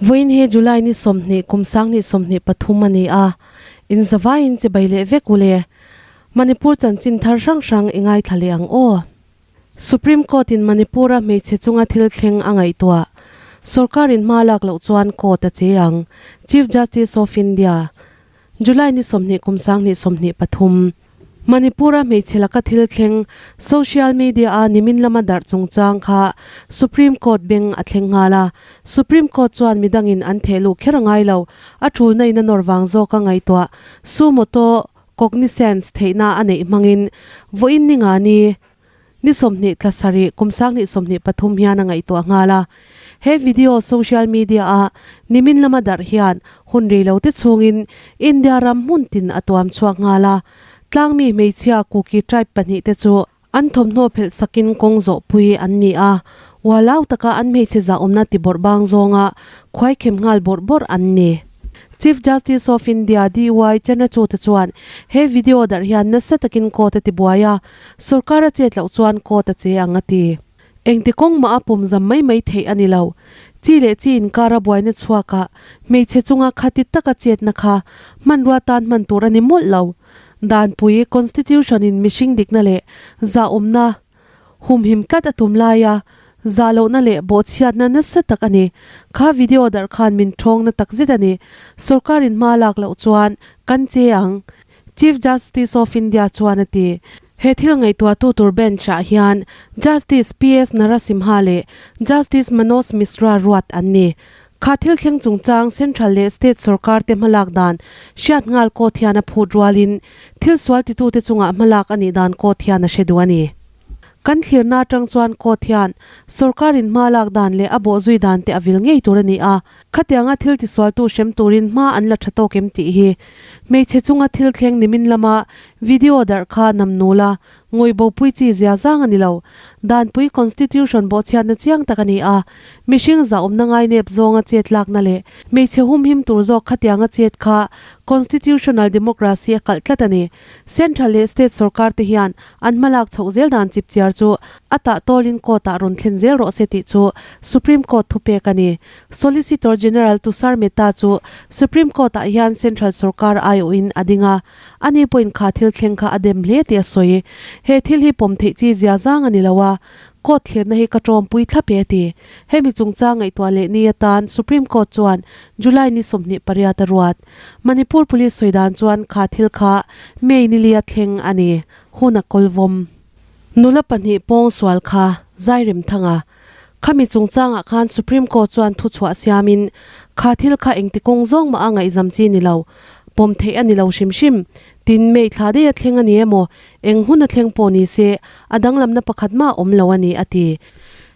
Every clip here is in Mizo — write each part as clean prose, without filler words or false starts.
Vawiin hi July ni 20 kum 2023 a ni a, in zavaiin chibai leh vek u le. Manipur chanchin thar hrang hrang i ngaithla leh ang aw. Supreme Court in Manipur a hmeichhe chunga thil thleng a ngaihtuah. Sorkar in hma lak loh chuan court a che ang. Chief Justice of India. July ni 20 kum 2023. Manipur a hmeichhe laka thil thleng social media a nimin lama darh chungchang kha Supreme Court beng a thleng nghal a. Supreme Court chuan midangin an theh luh kher a ngai lo, a tulna in a nawr vang zawk a ngaihtuah. Sumoto cognizance theihna a neih hmangin vawiin ni nga ni ni 20 tla sarih kum 2023 hian a ngaihtuah nghal a. He video social media a nimin lama darh hian hun rei lo te chhungin India ram hmun tin a tuam chhuak nghal a. Tlangmi hmeichhia Kuki tribe pahnih te chu an thawmhnaw phelh sakin kawng zawh pui an ni a, ualau taka an hmeichhe zahawmna ti bawrh bang zawnga khuai khem nghal bawrh bawrh an ni. Chief Justice of India DY Chandrachud chuan he video darh hian nasa takin court a tibuai a, sorkar a chet loh chuan court a che ang a ti. Engti kawng mah a pawm zam mai mai theih a ni lo. Chi leh chi inkara buaina chhuakah hmeichhe chunga khati taka chetna kha hmanrua tan hman tur a ni mawlh lo. Danpui, Constitution, in mihring dikna leh zahawmna humhim tlat a tum laia zah lohna leh bawhchhiatna nasa tak a ni. Kha video darh khan min thawngna takzet a ni. Sorkarin hma lak loh chuan kan che ang, Chief Justice of India chuan a ti. He thil ngaihtuahtu tur bench-ah hian Justice PS Narasimha leh Justice Manoj Mishra ruat an ni. Kha thil thleng chungchang Central leh State sorkar te hmalak dan hriat nghal court hian a phut rualin thil sual titute chungah hmalak a nih dan court hian a hre duh a ni. Kan thlirna atang chuan court hian sorkarin hma lak dan leh a bawhzui dan te a vil ngei tur a ni a, khatianga thil tisualtu hrem turin hma an la tha tawk em tih hi hmeichhe chunga thil thleng nimin lama video darh kha namnul a Ngawih bopui chi zia zang a ni lo. Danpui Constitution bawhchhiatna chiang tak a ni a. Mihring zahawmna ngainep zawnga chet lakna leh hmeichhe humhim tur zawk khatianga chet kha Constitutional Democracy a kalh tlat a ni. Central leh State sorkar te hian an hmalak chhoh zel dan chipchiar chu a tah tawlin court ah rawn thlen zel rawh se tih chu Supreme Court thupek a ni. Solicitor General Tushar Mehta chu Supreme Court ah hian Central sorkar aiawhin a ding a. Ani pawhin kha thil thleng kha a dem hle tih a sawi. He thil hi pawm theih chi zia zang a ni lo a, court thlirna hi ka tawmpui thlap e a ti. Hemi chungchang ngaihtuah leh ni atan Supreme Court chuan July ni 28 a ruat. Manipur Police sawi dan chuan kha thil kha May ni lia thleng a ni. Hun a kawlvawm. Nula pahnih pawng sual kha Zairemthanga. Khami chungchangah khan Supreme Court chuan thuchhuah siamin kha thil kha engti kawng zawng mah a ngaihzam chi ni lo, pawm theih a ni lo hrim hrim. Tin, May thla daih a thleng a ni emaw, eng hun a thleng pawh ni se, a danglamna pakhat mah a awm lo a ni, a ti.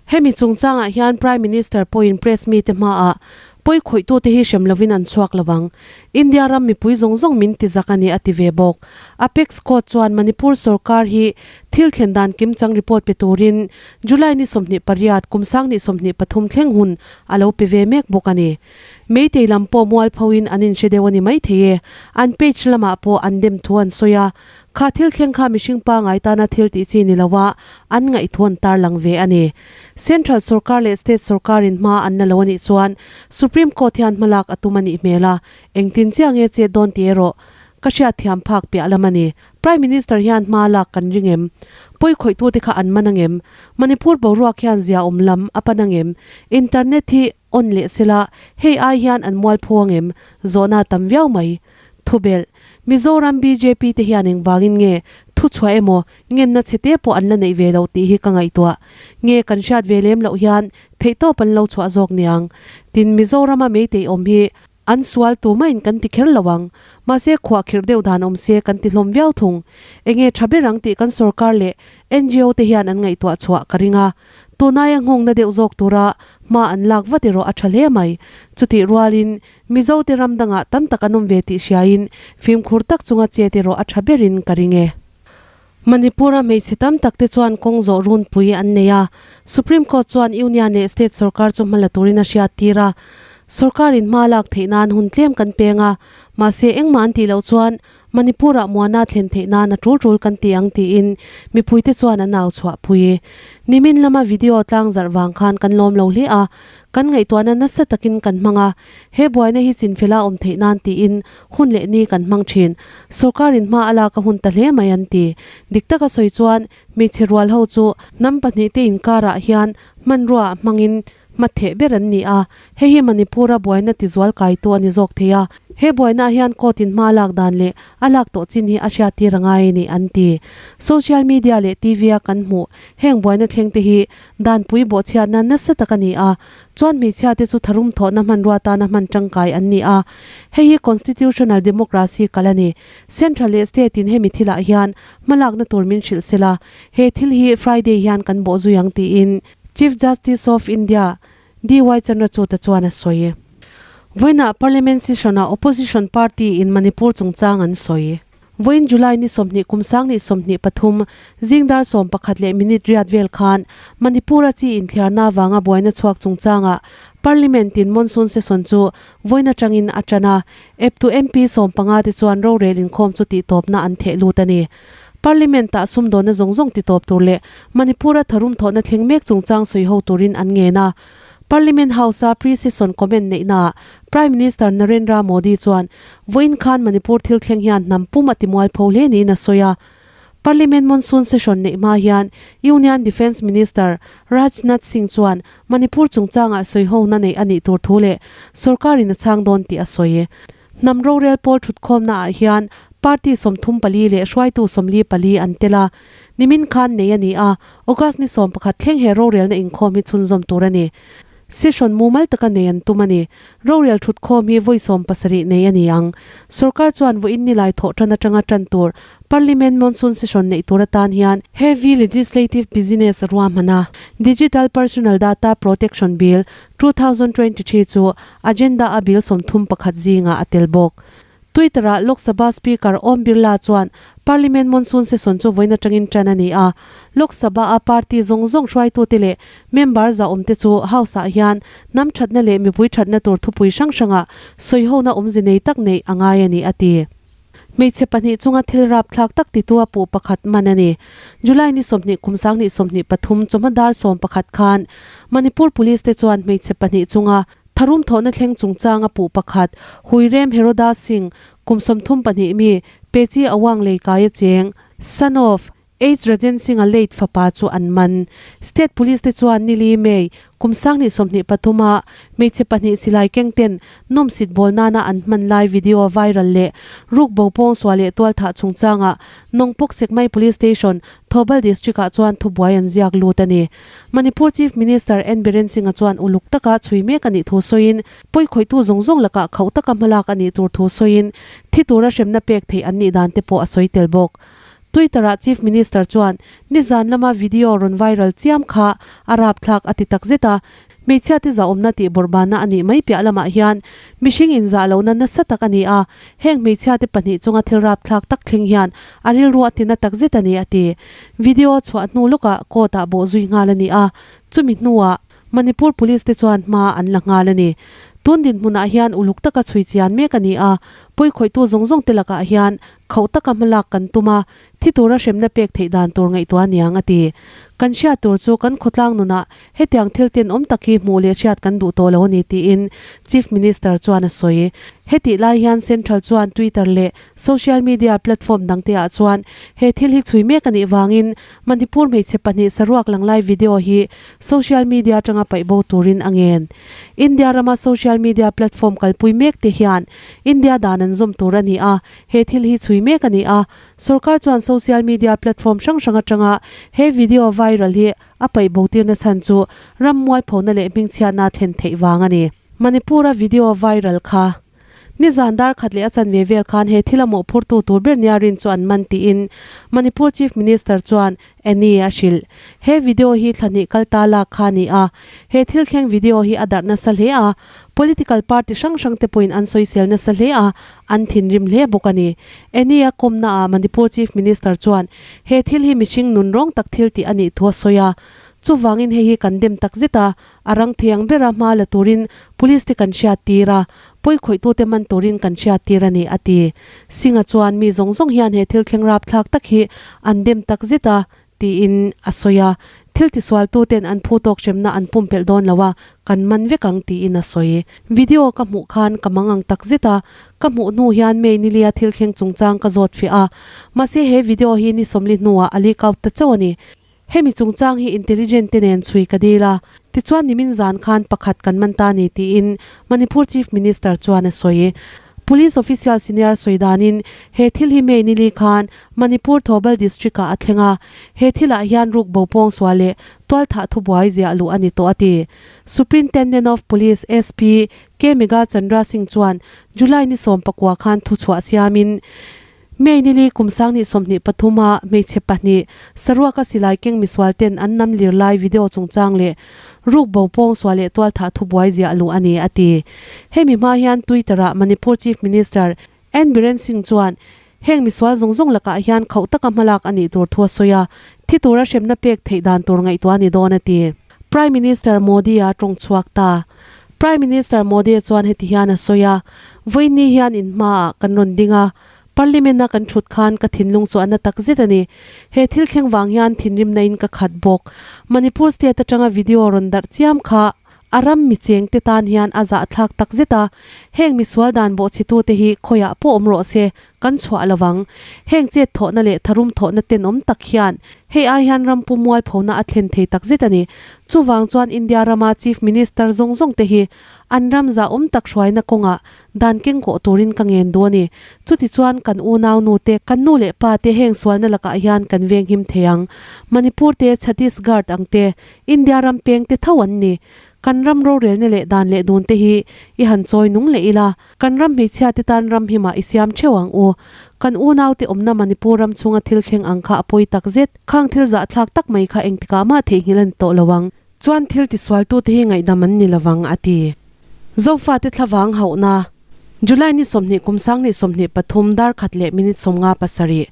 Hemi chungchangah hian Prime Minister pawhin press mite hmaah Pawi khawihtute hi hrem lovin an chhuak lo ang. India ram mipui zawng zawng min ti zak a ni, a ti ve bawk. Apex Court chuan Manipur sorkar hi thil thlen dan kimchang report pe turin July ni 28, kum 2023 thleng hun a lo pe ve mek bawk a ni. Meitei lam pawh mualphoin an inhre deuh a ni maithei e. An page lamah pawh an dem thu an sawi a. Kha thil thleng kha mihring pangai tana thil tih chi ni loa an ngaih thu an tarlang ve a ni. Central sorkar leh state sorkarin hma an la lo a nih chuan Supreme Court hian hmalak a tum a nih hmel a, engtin chiah nge chet dawn tih erawh ka hriatthiam phak piah lam a ni. Prime Minister hian hma lak kan ring em? Pawi khawihtute kha an man angem? Manipur boruak hian zia awm lam a pan angem? Internet hi on leh sela hei ai hian an mualphu angem? Zawhna a tam viau mai. Thubelh, Mizoram bjp te hian engvangin nge thuchhuah emaw ngenna chhe te pawh an la neih ve loh tih hi ka ngaihtuah. Nge kan hriat ve lem loh hian theihtawp an lo chhuah zawk niang. Tin, Mizorama meitei awm hi an sual tu mahin kan ti kher lo ang. Mahse khuah khirh deuh dan awm se kan ti hlawm viau thung. Enge tha ber ang tih kan sorkar leh ngo te hian an ngaihtuah chhuah ka ring a. Tunai a nghawngna deuh zawk tura hma an lak vat erawh a tha hle mai. Chutih rualin Mizo te ram dangah tam tak an awm ve tih hriain fimkhur tak chunga chet erawh a tha berin ka ring e. Manipur-a hmeichhe tam tak te chuan kawng zawh runpui an nei a, Supreme Court chuan Union leh State sorkar chu hmala turin a hriat tir a, sorkarin hma lak theih nan hun tlem kan peng a, mahse engmah an tih loh chuan. Manipur-ah muana thlen theih nan a tul tul kan ti ang tiin mipuite chuan an au chhuahpui. Nimin lama video tlang zarh vang khan kan lawm lo hle a, kan ngaihtuahna nasa takin kan hmang a, he buaina hi chinfela awm theih nan tiin hun leh ni kan hmang thin. Sorkarin hma a lak a hun ta hle mai an ti. Dik taka sawi chuan hmeichhe rual ho chu hnam pahnihte inkarah hian hmanrua hmangin hmatheh ber an ni a, hei hi Manipur-a buaina tizual kaitu a ni zawk thei a, he buainaah hian court-in hma a lak dan leh a lak tawh chin hi a hriattir a ngai a ni, an ti. Social media leh TV-a kan hmuh heng buaina thleng te hi danpui bawhchhiatna nasa tak a ni a, chuan hmeichhia te chu tharum thawhna hmanrua tana hman tangkai an ni a, hei hi constitutional democracy kal a ni. Central leh state-in hemi thilah hian hmalakna tur min hrilh se la, he thil hi Friday hian kan bawhzui ang tiin Chief Justice of India DY Chandrachud-a chuan a sawi. Vawiinah Parliament session-ah Opposition party in Manipur chungchang an sawi. Vawiin July ni 20 kum 2023 zing dar 11 leh minute riat vel khan Manipur-a chi inthliarna avanga buaina chhuak chungchangah Parliament in monsoon session chu vawiin atangin a tan a, eptu MP 15 te chuan rorel inkhawm chu tihtawpna an theh lut a ni. Parliament-ah sumdawnna zawng zawng titawp tur leh Manipur-a tharum thawhna thleng mek chungchang sawi ho turin an ngen a. Parliament House-a pre-session comment neihnaah Prime Minister Narendra Modi chuan vawiin khan Manipur thil thleng hian hnam pum a timualpho hle niin a sawi a. Parliament monsoon session neih hma hian Union Defence Minister Rajnath Singh chuan Manipur chungchangah sawi hona neih a nih tur thu leh sorkarin a chhang dawn tih a sawi. Hnam rorel pawl thutkhawmnaah hian party 34 leh hruaitu 44 an tel a, nimin khan nei a ni a, August ni 11 thleng he rorelna inkhawm hi chhunzawm tur a ni. Session mumal taka nei an tum a ni. Rorel thutkhawm hi vawi 70 nei a ni ang. Sorkar chuan vawiin nilai thawh tan atanga tan tur Parliament Monsoon Session neih tur atan hian Heavy Legislative Business ruahman a, Digital Personal Data Protection Bill, 2023 chu agenda a bill 31 zingah a tel bawk. Twitter-ah Lok Sabha Speaker Om Birla chuan Parliament monsoon session chu vawiin atangin tan a ni a. Lok Sabha-a party zawng zawng hruaitute leh member za awmte chu House-ah hian hnam thatna leh mipui thatna tur thupui hrang hrangah sawihona awmze nei tak neih a ngai a ni, a ti. Hmeichhe pahnih chunga thil rapthlak tak titu a puh pakhat man a ni. July ni 20 kum 2023 chawhma dar 11 khan Manipur Police te chuan hmeichhe pahnih chunga tharum thawhna thleng chungchang a puh pakhat Huirem Heroda Singh kum 32 mi Pechi Awang Leikai a cheng, son of. H. Rajen Singh-a late fapa chu an man. State Police te chuan nili May, kum 2023 ah hmeichhe pahnih silai keng ten nawmsit bawl nana an hman lai video viral leh rukbo pawngsual leh tualthah chungchangah Nongpok Sekmai Police Station, Thoubal District ah chuan thubuai an ziak lut a ni. Manipur Chief Minister N. Biren Singh-a chuan uluk taka chhui mek a nih thu sawiin, pawikhawihtu zawng zawng lakah khauh taka hmalak a nih tur thu sawiin, thi tura hremna pek theih an nih dan te pawh a sawi tel bawk. Twitter-ah Chief Minister chuan nizan lama video rawn viral chiam kha a rapthlak a ti takzet a, hmeichhia te zahawmna tih bawrhbana a nih mai piah lamah hian mihring inzah lohna nasa tak a ni a, heng hmeichhia te pahnih chunga thil rapthlak tak thleng hian a rilru a tina takzet a ni a ti. Video chhuah hnu lawkah court-ah bawh zui nghal a ni a, chumi hnuah Manipur Police te chuan hma an la nghal a ni. Tun dinhmunah hian uluk taka chhui chian mek a ni a, pawikhawihtu zawng zawng te lakah hian Khauh taka hmalak kan tum a, thi tura hremna pek theih dan tur ngaihtuah aniang a ti. Kan hriat tur chu kan khawtlang nunah hetiang thil tenawm tak hi hmuh leh hriat kan duh tawh lo a ni tiin Chief Minister chuan a sawi. Hetih lai hian Central chuan Twitter leh social media platform dangte ah chuan he thil hi chhui mek a nih vangin Manipur hmeichhe pahnih saruak lang lai video hi social media atanga paih bo turin a ngen. India rama social media platform kalpui mek te hian India dan an zawm tur a ni a, he thil hi chhui mek a ni a. Sorkar chuan social media platform hrang hrang atanga he video viral hi a paih bo tirna chhan chu ram mualphona leh hmingchhiatna thlen theih vang a ni. Manipur-a video viral kha nizan dar khat leh a chanve vel khan he thil a mawhphurtu tur ber nia rin chu an man tiin Manipur Chief Minister chuan Annie a hrilh. He video hi thla hnih kal ta lak kha a ni a, he thil thleng video hi a darh nasa hle a, political party hrang hrang te pawhin an sawisel nasa hle a, an thinrim hle bawk a ni. Annie a kawmna ah Manipur Chief Minister chuan he thil hi mihring nun rawng tak thil tih a nih thu a sawi a, chuvangin hei hi kan dem tak zet a, a rang thei ang bera hma la turin police te kan hriat tir a. Pawi khawihtute man turin kan hriattir a ni, a ti. Singh-a chuan mi zawng zawng hian he thil thleng rapthlak tak hi an dem tak zet a, tiin a sawi a. Thil tisualtuten an phu tawk hremna an pumpelh dawn lo a, kan man vek ang tiin a sawi. Video ka hmuh khan ka mangang tak zet a, ka hmuh hnu hian May nilia thil thleng chungchang ka zawt fiah a. Mahse he video hi ni sawmli hnuah a leak out ta chauh a ni. Hemi chungchang hi intelligent te nen chhui ka dil a, tichuan nimin zan khan pakhat kan man ta ni tiin Manipur Chief Minister chuan a sawi. Police official senior sawi danin he thil hi May nili khan Manipur Thoubal District ah a thleng a, he thilah hian ruk bo pawng sual leh tualthah thubuai ziah luh a ni tawh a ti. Superintendent of Police, SP, K Megha Chandra Singh chuan July ni 19 khan thuchhuah siamin, May nili kum 2023 a hmeichhe pahnih saruaka silai keng misual ten an nam lir lai video chungchang leh ruk bo pawng sual leh tualthah thubuai ziah luh a ni a ti. Hemi hma hian Twitter ah Manipur Chief Minister N Biren Singh chuan heng misual zawng zawng lakah hian khauh taka hmalak a nih tur thu a sawi a, thi tura hremna pek theih dan tur ngaihtuah a ni dawn a ti. Prime Minister Modi a tawng chhuak ta. Prime Minister Modi chuan heti hian a sawi a, Vawiinni hian in hmaah kan rawn ding a, Parliament a kan thut khan ka thinlung chu a na tak zet a ni. He thil thleng vang hian thinrimna in ka khat bawk. Manipur state atanga video rawn darh chiam kha a ram mi cheng te tan hian a zahthlak tak zet a, heng misual dan bawhchhitu te hi khawiah pawh awm rawh se, kan chhuah lo vang. Heng chet thawhna leh tharum thawhna tenawm tak hian hei ai hian ram pu mualphona a thlen thei tak zet a ni. Chuvang chuan India rama Chief Minister zawng zawng te hi an ram zahawm tak hruaina kawngah dan keng kawh turin ka ngen duh a ni. Chutichuan kan unau nu te, kan nu leh pa te heng sualna lakah hian kan venghim thei ang. Manipur te, Chhattisgarh ang te, India ram peng te tho an ni. Kan ram rorelna leh dan leh dun te hi i han chawi nung leh ila. Kan ram hmeichhia te tan ram himah i siam theuh ang u. Kan unau te awmna Manipur ram chhunga thil thleng ang kha a pawi tak zet. Khang thil zahthlak tak mai kha engtikah mah theihnghilh a ni tawh lo ang. Chuan thil tisualtute hi ngaihdam an ni lovang, a ti. Zofate thlavang hauhna, July ni 20 kum 2023 dar khat leh minute 57,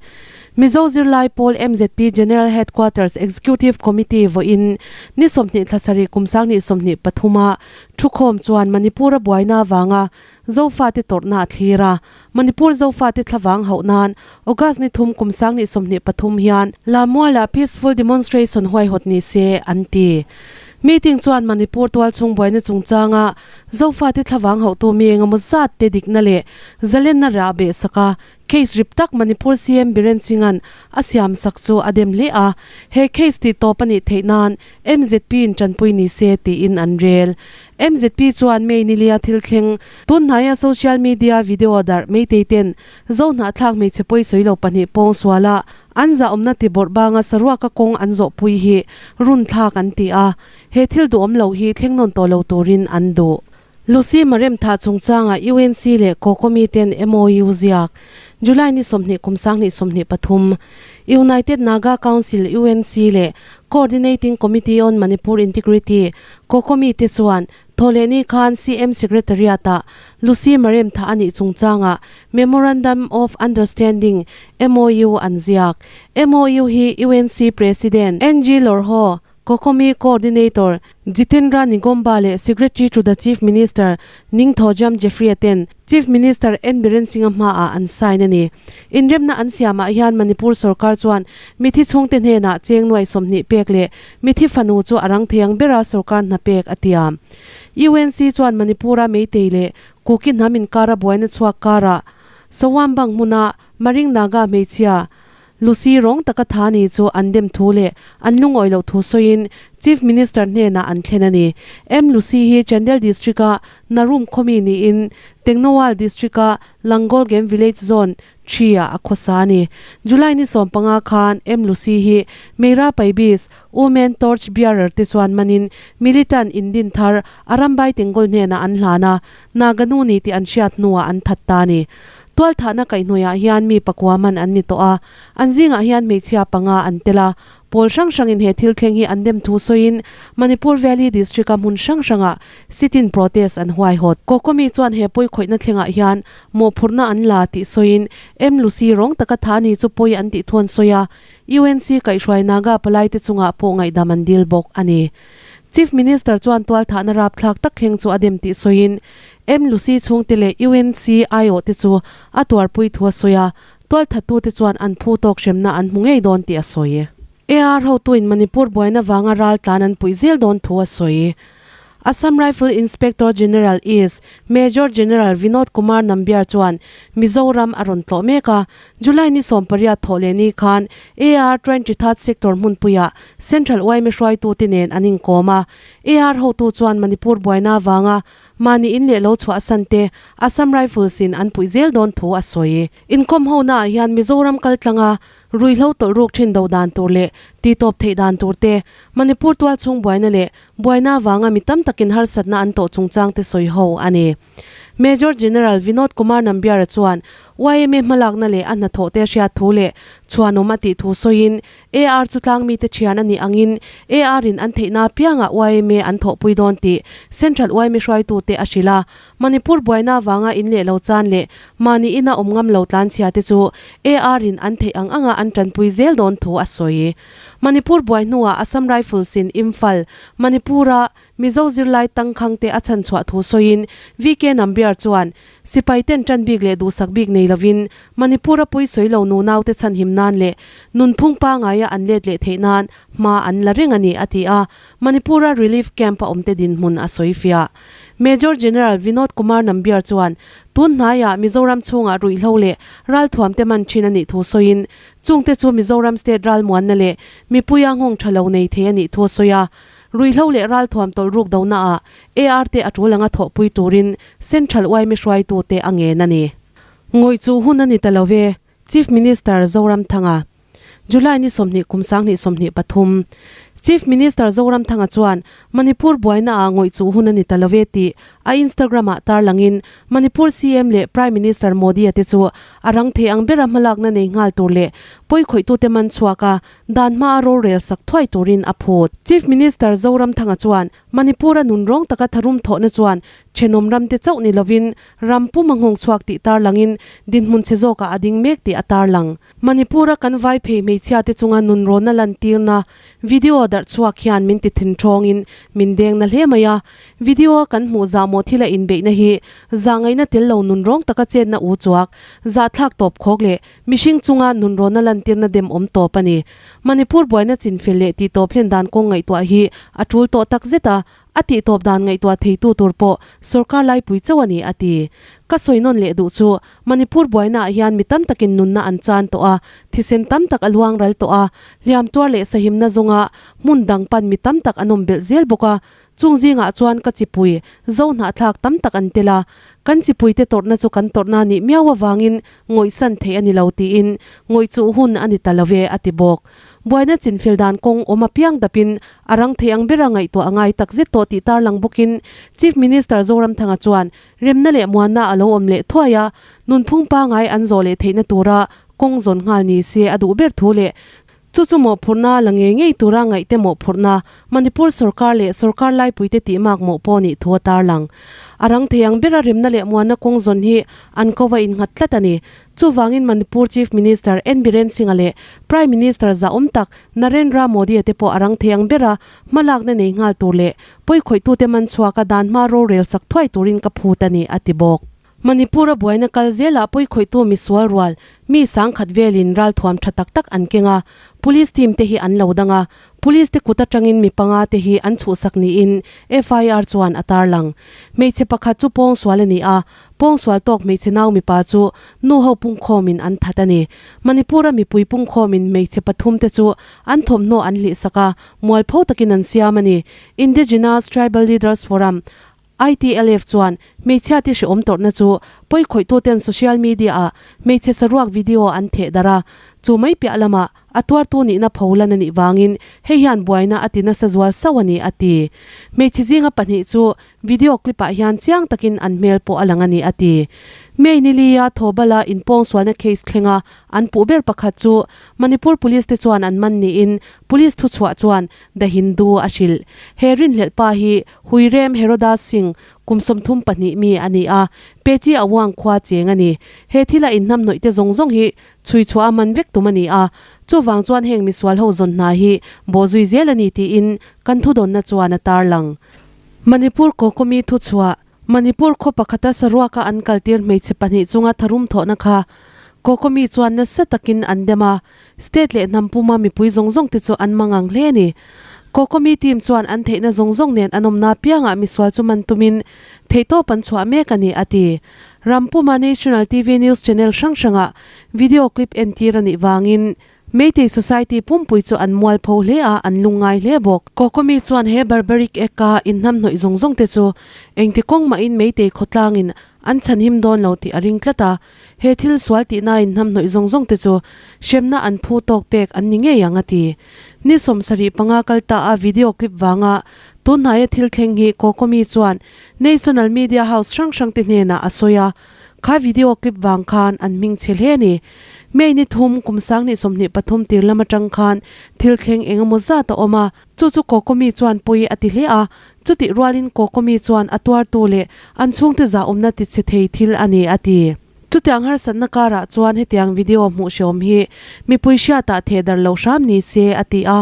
Mizo zirlai pawl mzp General Headquarters Executive Committee vawiin ni 20 thla sarih kum 2023 ah thukhawm chuan Manipur a buaina avanga Zofate tawrhna a thlir a. Manipur Zofate thlavang hauh nan August ni thum kum 2023 hian Lamualah Peaceful Demonstration huaihawt ni se an ti. Meeting chuan Manipur tualchhung buaina chungchanga Zofate thlavang hauhtu mi engemaw zat te dikna leh zalenna rah beh sak a, case rip tak Manipur CM Biren Singh-a'n a siam sak chu a dem hle a, he case tih tawp a nih theih nan MZP in tanpui ni se tiin an rel. MZP chuan May nilia thil thleng tun hnaia social media video darh Meitei ten Zohnahthlak hmeichhe pawi sawi lo pahnih pawng suala an zahawmna ti bawrh banga saruaka kawng an zawhpui hi runthlak an ti a, he thil duhawm lo hi thleng nawn tawh lo turin an duh. Lucy Maremtha chungchanga UNC leh Kokomi ten MOU ziak, July ni 20 kum 2023, United Naga Council, UNC, leh Coordinating Committee on Manipur Integrity, Kokomi, te chuan Thawhlehni khan CM Secretariat-ah Lucy Maremtha a nih chungchanga Memorandum of Understanding, MOU, an ziak. MOU hi UNC President NG Lorho, Kokomi Coordinator Jitendra Nigomba leh Secretary to the Chief Minister Ningthojam Jeffrey-a ten Chief Minister N Biren Singh-a hmaah an sign a ni. Inremna an siamah hian Manipur sorkar chuan mithi chhungte hnenah cheng nuai 20 pek leh mithi fanu chu a rang thei ang bera sorkar hna pek a tiam. UNC chuan Manipur-a Meitei leh Kuki hnam inkara buaina chhuak karah Sawambang hmuna Maring Naga hmeichhia Lucy rawng taka tha ni chu an dem thu leh an lungawi loh thu sawiin Chief Minister hnenah an thlen a ni. M Lucy hi Chandel District-a Narum khawmi niin Tengnawal District-a Langolgem Village Zone 3-ah a khawsa a ni. July ni 15 khan M Lucy hi Meira Paibis, Women Torch Bearer te chuan manin militant indin thar Arambai Tengol hnenah an hlan a, Naga nu ni tih an hriat hnuah an that ta a ni. Tualthahna kaihhnawihah hian mi pakua man an ni tawh a, an zingah hian hmeichhia panga an tel a. Pawl hrang hrangin he thil thleng hi an dem thu sawiin Manipur Valley District-a hmun hrang hrangah sit-in protest an huaihawt. Kokomi chuan he pawi khawihna thlengah hian mawhphurhna an la tih sawiin M Lucy rawng taka tha ni chu pawi an tih thu an sawi a, UNC kaihhruai Naga palaite chungah pawh ngaihdam an dil bawk a ni. Chief Minister chuan tualthahna rapthlak tak thleng chu a dem tih sawiin. M Lucy chhungte leh UNC aiawh te chu a tuarpui thu a sawi a, tualthattute chuan an phu tawk hremna an hmu ngei dawn tih a sawi. AR hotuin Manipur buaina vanga ral tlan an puih zel dawn thu a sawi. Assam Rifle Inspector General East, Major General Vinod Kumar Nambiar chuan Mizoram a rawn tlawh mek a, July ni 18 thawh leh ni khan AR 23rd Sector hmunpuiah Central yma hruaitute nen an inkawm a. AR hotu chuan Manipur buaina avanga mahni in leh lo chhuahsan te Assam Rifles in an puih zel dawn thu a sawi. Inkawm honaah hian Mizoram kaltlanga Ruihhlo tawlh ruk thin do dan tur leh titawp theih dan tur te, Manipur tualchhung buaina leh buaina avanga mi tam takin harsatna an tawh chungchang te sawi ho a ni. Major General Vinod Kumar Nambiar-a chuan yma hmalakna leh a hnathawh te hriat thu leh chhuanawm a tih thu sawiin AR chu tlang mite thian a nih angin AR-in an theihna apiangah yma an thawhpui dawn tih Central yma hruaitute a hrilh a. Manipur buaina avanga in leh lo chan leh mahni ina awm ngam lo tlanchhia te chu AR in an theih ang anga an tanpui zel dawn thu a sawi. Manipur buai hnuah Assam Rifles in Imphal, Manipur-a Mizo zirlai tangkhang te a chhanchhuah thu sawiin VK Nambiar chuan sipai ten tan bik leh duhsak bik nei lovin Manipur-a pui sawi lo nunau te chhanhim nan leh nunphung pangaia an let leh theih nan hma an la reng a ni a ti a. Manipur-a relief camp-a awmte dinhmun a sawi fiah. Major General Vinod Kumar Nambiar chuan tun hnaiah Mizoram chhungah ruihhlo leh ralthuamte man thin a nih thu sawiin, chungte chu Mizoram state ralmuanna leh mipuia nghawng tha lo nei thei a nih thu a sawi a. Ruihhlo leh ralthuam tawlh ruk donaah AR te a tul anga thawhpui turin Central yma hruaitute a ngen a ni. Ngawih chu hun a ni ta lo ve, Chief Minister Zoramthanga. July ni 20 kum 2023 Chief Minister Zoramthanga chuan Manipur buaina ah ngawih chuh hun a ni ta lo ve tih a Instagram ah tarlangin Manipur CM leh Prime Minister Modi a te chu a rang thei ang bera hmalakna nei nghal tur leh pawikhawih tute man chhuak a dan hma a rorel sak thuai turin a phut. Chief Minister Zoramthanga chuan Manipur a nun rawng taka tharum thawhna chuan thenawm ramte chauh ni lovin ram pum a nghawng chhuak tih tarlangin dinhmun chhe zawkah a ding mek tih a tarlang. Manipur-a kan vai phei hmeichhia te chunga nunrawnna lantirna video darh chhuak hian min ti thinthawngin min deng na hle mai a. Video-a kan hmuh zahmawh thila inbeihna hi zahngaihna tel lo nunrawng taka chetna u chuak, zahthlak tawp khawk leh mihring chunga nunrawnna lantirna dem awm tawp a ni. Manipur buaina chinfel leh tihtawp hlen dan kawng ngaihtuah hi a tul tawh tak zet a, A tihtawp dan ngaihtuah theitu tur pawh sorkar laipui chauh a ni, a ti. Ka sawi nawn leh duh chu, Manipur buainaah hian mi tam takin nunna an chan tawh a, thisen tam tak a luang ral tawh a, hliam tuar leh sahimna zawnga hmun dang pan mi tam tak an awm belh zel bawk a, chung zingah chuan ka chipui zo hnahthlak tam tak an tel a, kan chipuite tawrhna chu kan tawrhna nih miau avangin ngawihsan theih a ni lo tiin ngawih chuh hun a ni ta lo e, a ti bawk. Buaina chinfel dan kawng awm apiang dapin a rang thei ang bera ngaihtuah a ngai tak zet tawh tih tarlang bawkin Chief Minister Zoramthanga chuan remna leh muanna a lo awm leh thuai a, nunphung pangai an zawh leh theihna tura kawng zawn nghal ni se a duh ber thu leh chu chu mawhphurhna la ngei ngei tura ngaihte mawhphurhna Manipur sorkar leh sorkar laipuite tih mak mawh pawh nih thu a tarlang. A rang thei ang bera remna leh muanna kawng zawn hi an ko va innghat tlat a ni. Chuvangin Manipur Chief Minister N Biren Singh-a leh Prime Minister zahawm tak Narendra Modi-a te pawh a rang thei ang bera hmalakna nei nghal tur leh pawikhawihtute man chhuaka dan hma rorel sak thuai turin ka phut a ni, a ti bawk. Manipur-a buaina kal zelah pawikhawitu misual rual mi sangkhat velin ralthuam tha tak tak an keng a, Police team te hi an lo dang a, Police te kut atangin mi panga te hi an chhuhsak niin FIR chuan a tarlang. Hmeichhe pakhat chu pawngsual a ni a, Pawngsual tawk hmeichhe nau mipa chu nu ho pungkhawmin an that a ni. Manipur-a mipui pungkhawmin hmeichhe pathum te chu an thawmhnaw an hlihsak a, mualpho takin an siam a ni. Indigenous Tribal Leaders Forum, ITLF, chuan hmeichhia te hrehawm tawrhna chu pawikhawihtu ten social media-ah hmeichhe saruak video an theh darh a, chu mai piah lamah A tuartu nihna pholan a nih vangin hei hian buaina a ti nasa zual sauh a ni, a ti. Hmeichhe zinga pahnih chu video clip-ah hian chiang takin an hmel pawh a lang a ni, a ti. May Nilia Thobala inpawngsualna case thlenga an puh ber pakhat chu Manipur Police te chuan an man niin Police thuchhuah chuan The Hindu a hrilh. He rinhlelh pa hi Huirem Heroda Singh kum 32 mi a ni a, Pechi Awang khua cheng a ni. He thila inhnamhnawih te zawng zawng hi Chhui chhuah a man vek tum a ni a, chuvang chuan heng misual ho zawn hna hi bawhzui zel a ni tiin kan thudawnna chuan a tarlang. Manipur Kokomi thuchhuah. Manipur khaw pakhata saruaka an kaltir hmeichhe pahnih chunga tharum thawhna kha Kokomi chuan nasa takin an dem a, state leh hnam puma mipui zawng zawng te chu an mangang hle a ni. Kokomi team chuan an theihna zawng zawng nen an awmna apiangah misual chu man tumin theihtawp an chhuah mek a ni, a ti. Ram puma National TV news channel hrang hrangah video clip entir a nih vangin Meitei Society pumpui chu an mualpho hle a, an lungngai hle bawk. Kokomi chuan he barbaric act-a inhnamhnawih zawng zawng te chu engti kawng mahin Meitei khawtlangin an chhanhim dawn lo tih a ring tlat a, he thil sual tihna inhnamhnawih zawng zawng te chu hremna an phu tawk pek an ni ngei ang a ti. Ni 75 kal ta a video clip vanga tunhnaia thil thleng hi Kokomi chuan National Media House hrang hrang te hnenah a sawi a, Kha video clip vang khan an hming chhe hle a ni. May ni thum kum 2023 tir lam atang khan thil thleng eng emaw zat a awm a, chu chu Kokomi chuan pawi a ti hle a, chutih rualin Kokomi chuan a tuartu leh an chhungte zahawmna ti chhe thei thil a ni a ti. Chutiang harsatna karah chuan hetiang video hmuh hreawm hi mipui hriatah theh darh loh hram ni se a ti a.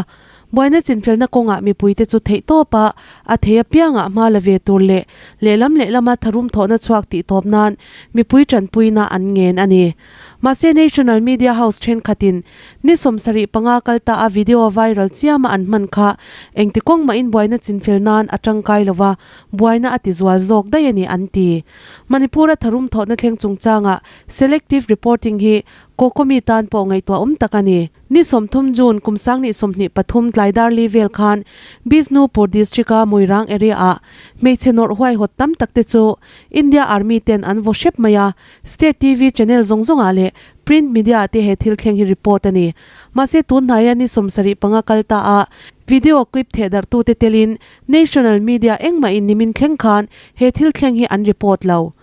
Buaina chinfelna kawngah mipuite chu theihtawpa a thei apiangah hma la ve tur leh lehlam lehlama tharum thawhna chhuak tih tawp nan mipui tanpuina an ngen a ni. Mahse National Media House thenkhatin ni 75 kal ta a video viral chiama an hman kha engti kawng mahin buaina chinfel nan a tangkai lova buaina a ti zual zawk daih a ni an ti. Manipur-a tharum thawhna thleng chungchangah selective reporting hi Kokomi tan pawh ngaihtuah awm tak a ni. Ni 30 June kum 2023 tlai dar li vel khan Bishnupur District-a Muirang area-ah hmeichhe nawrh huaihawt tam tak te chu India Army ten an vaw hrep mai a, State TV channel zawng zawngah leh print media-ah te he thil thleng hi report a ni. Mahse tun hnaia ni 75 kal ta a video clip thehdarhtute telin national media engmahin nimin thleng khan he thil thleng hi an report lo.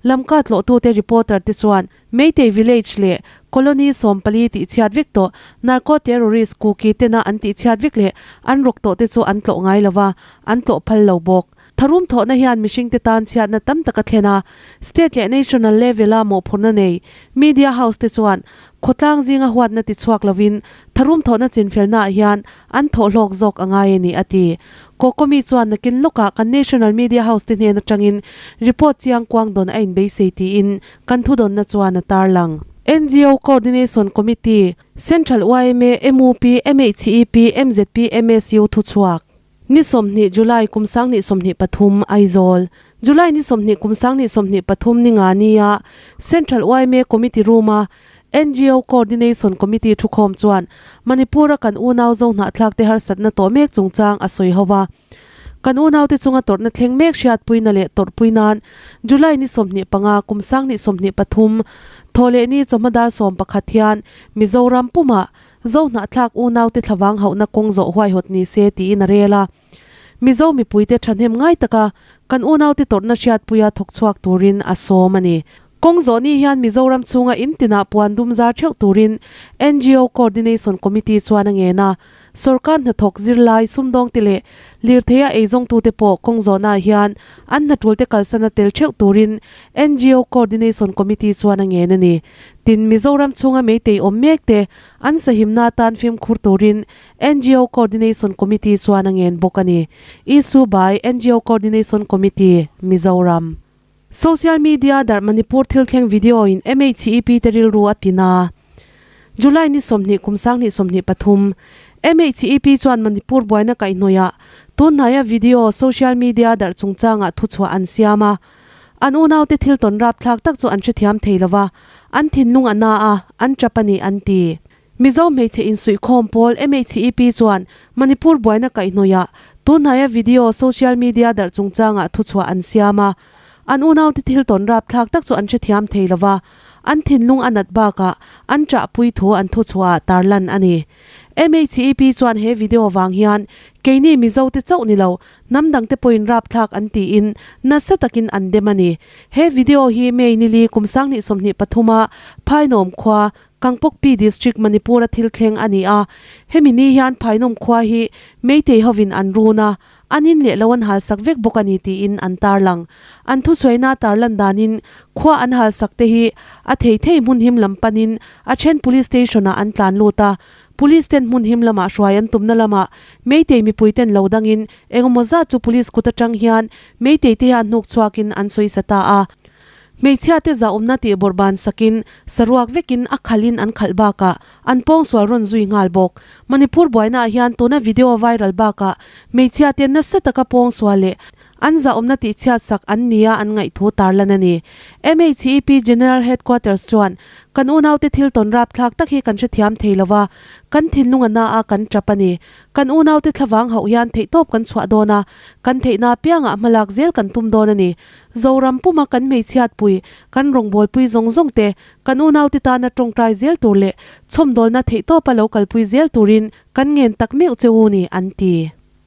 Lamka tlawhtute reporter te chuan Meitei village leh colony 14 tih chhiat vek tawh narco terrorist Kuki tena an tih chhiat vek leh an rawk tawh te chu an tlawh ngai lova, an tlawh phal lo bawk. Tharum thawhna hian mihring te tan chhiatna tam tak a thlen a, state leh national level a mawhphurhna nei media house te chuan khawtlang zinga huatna ti chhuak lovin tharum thawhna chinfelna ah hian an thawh hlawk zawk a ngai a ni a ti. Kokomi chuan nakin lawkah kan national media house te hnen atangin report chiang kuang dawn a inbeisei tiin Kan thudawnna chuan a tarlang. NGO Coordination Committee, Central yma, mup, MHEP, mzp, MSU thuchhuak. Ni 20 July kum 2023, Aizawl. July ni 20 kum 2023 ni nga nia Central yma Committee Room-a NGO Coordination Committee thukhawm chuan Manipur-a kan unau zo hnahthlak te harsatna tawh mek chungchang a sawi ho va. Kan unaute chunga tawrhna thleng mek hriatpuina leh tawrhpui nan July ni 25 kum 2023 thaw leh ni chawhma dar 11 hian Mizoram pumah Zo hnahthlak unaute thlavang hauhna kawng zawh huaihawt ni se tiin a rel a. Mizo mipuite thahnem ngai taka kan unaute tawrhna hriatpuia thawk chhuak turin a sawm a ni. Kawng zawh ni hian Mizoram chhunga in tinah puan dum zar theuh turin NGO Coordination Committee chuan a ngen a. Sorkar hnathawk zirlai sumdawngte leh lirtheia eizawngtute pawh kawng zawhnaah hian an hnaṭulte kalsana tel theuh turin NGO Coordination Committee chuan a ngen a ni. Tin, Mizoram chhunga meitei awm mekte an sahimna atan fimkhur turin NGO Coordination Committee chuan a ngen bawk a ni. Issue by NGO Coordination Committee, Mizoram. Social media darh Manipur thil thleng video in MHEP te rilru a tin a. July ni 20 kum 2023, MHEP chuan Manipur buaina kaihhnawihah tun hnaia video social media darh chungchangah thuchhuah an siam a. An unaute thil tawn rapthlak tak chu an hrethiam thei lova, an thinlung a na a, an tap a ni an ti. Mizo hmeichhe insuihkhawm pawl MHEP chuan Manipur buaina kaihhnawihah tun hnaia video social media darh chungchangah thuchhuah an siam a. An unaute thil tawn rapthlak tak chu an hrethiam thei lova, an thinlung a nat bakah an ṭahpui thu an thuchhuahah tarlan a ni. MHEP chuan he video vang hian keini Mizote chauh ni lo, hnam dangte pawhin rapthlak an tiin nasa takin an dem a ni. He video hi May nili kum 2023 a Phainawm khua Kangpokpi District Manipur a thil thleng a ni a, hemi ni hian Phainawm khua hi Meitei hovin an run a, an in leh lo an halsak vek bawk a ni tiin an tarlang. An thusawiina tarlan danin khua an halsak te hi a thei thei hmun him lam panin a then Police Station ah an tlan lut a. Police ten hmun him lamah hruai an tumna lamah Meitei mipui ten lo dangin engemaw zat chu police kut atang hian Meitei te hian hnuk chhuakin an sawi sa ta a. Hmeichhia te zahawmna tih bawrhban sakin saruak vekin a khalhin an khalh bakah an pawngsual rawn zui nghal bawk. Manipur buainaah hian tuna video viral bakah hmeichhia te nasa taka pawngsual leh an zahawmna tih chhiat sak an nia an ngaihthu tarlan a ni. MHEP General Headquarters chuan kan unaute thil tawn rapthlak tak hi kan hrethiam thei lo va, kan thinlung a na a kan tap a ni. Kan unaute thlavang hauh hian theihtawp kan chhuah dawn a, kan theihna apiangah hmalak zel kan tum dawn a ni. Zoram puma kan hmeichhiatpui, kan rawngbawlpui zawng zawng te, kan unaute tana tawngtai zel tur leh chhawmdawlna theihtawpa lo kalpui zel turin kan ngen tak meuh che u ni, an ti.